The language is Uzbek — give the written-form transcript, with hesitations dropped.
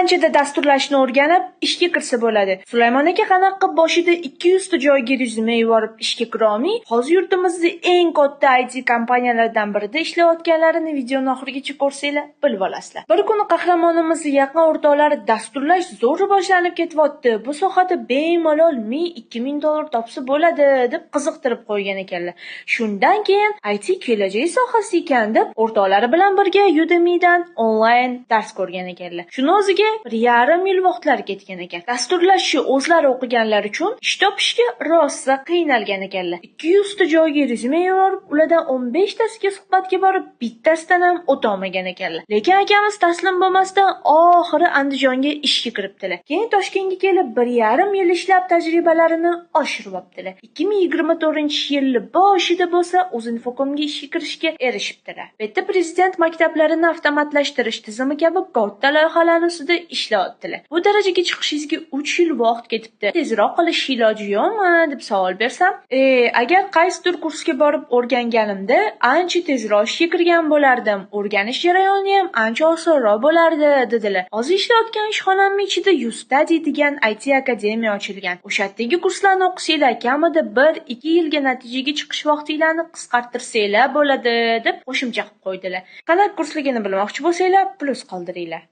Qanchada dasturlashni o'rganib, ishga kirsa bo'ladi? Sulaymon aka qanaqa qilib boshida 200 ta joyga rezyume yuborib ishga kirolmay, hozir yurtimizda eng katta IT kompaniyalardan birida ishlayotganlarini videoni oxirigacha ko'rsanglar bilib olasizlar. Bir kuni qahramonimizni yaqin o'rtoqlari dasturlash zo'r rivojlanib ketyapti, bu sohada bemalol 1000-2000 dollar topsa bo'ladi, deb qiziqtirib qo'ygan ekanlar. Shundan keyin IT kelajak sohasi ekan deb o'rtoqlari bilan birga Udemy'dan onlayn dars ko'rgan ekanlar. Shuni o'ziga 1,5 yil vaqtlari ketgan ekan. Dasturlashni o'zlari o'qiganlar uchun ish topishga rosa qiynalgan ekanlar. 200 ta joyga rezyume yuborib, ulardan 15 tasiga suhbatga borib, bittasidan ham o'tolmagan ekanlar. Lekin akamiz taslim bo'lmasdan oxiri Andijonga ishga kiribdilar. Keyin Toshkentga kelib 1,5 yil ishlab tajribalarini oshiryaptilar. 2024-yil boshida bo'lsa Uzinfocomga ishga kirishga erishibdilar. Bu yerda prezident maktablarini avtomatlashtirish tizimi kabi katta loyihalarni ustida ishlayaptilar. Bu darajaga chiqishingizga 3 yil vaqt ketibdi. Tezroq qilish iloji yo'qmi deb savol bersam, agar qaysidir kursga borib o'rganganimda ancha tezroq ishga kirgan bo'lardim. O'rganish jarayoni ham ancha osonroq bo'lardi, dedilar. Hozir ishlayotgan ishxonamning ichida Ustudy degan IT akademiya ochilgan. O'sha yerdagi kurslarni o'qisanglar kamida 1-2 yilga natijaga chiqish vaqtinglarni qisqartirsanglar bo'ladi, deb qo'shimcha qilib qo'ydilar. Qanaqa kursligini bilmoqchi bo'lsanglar, plyus qoldiringlar.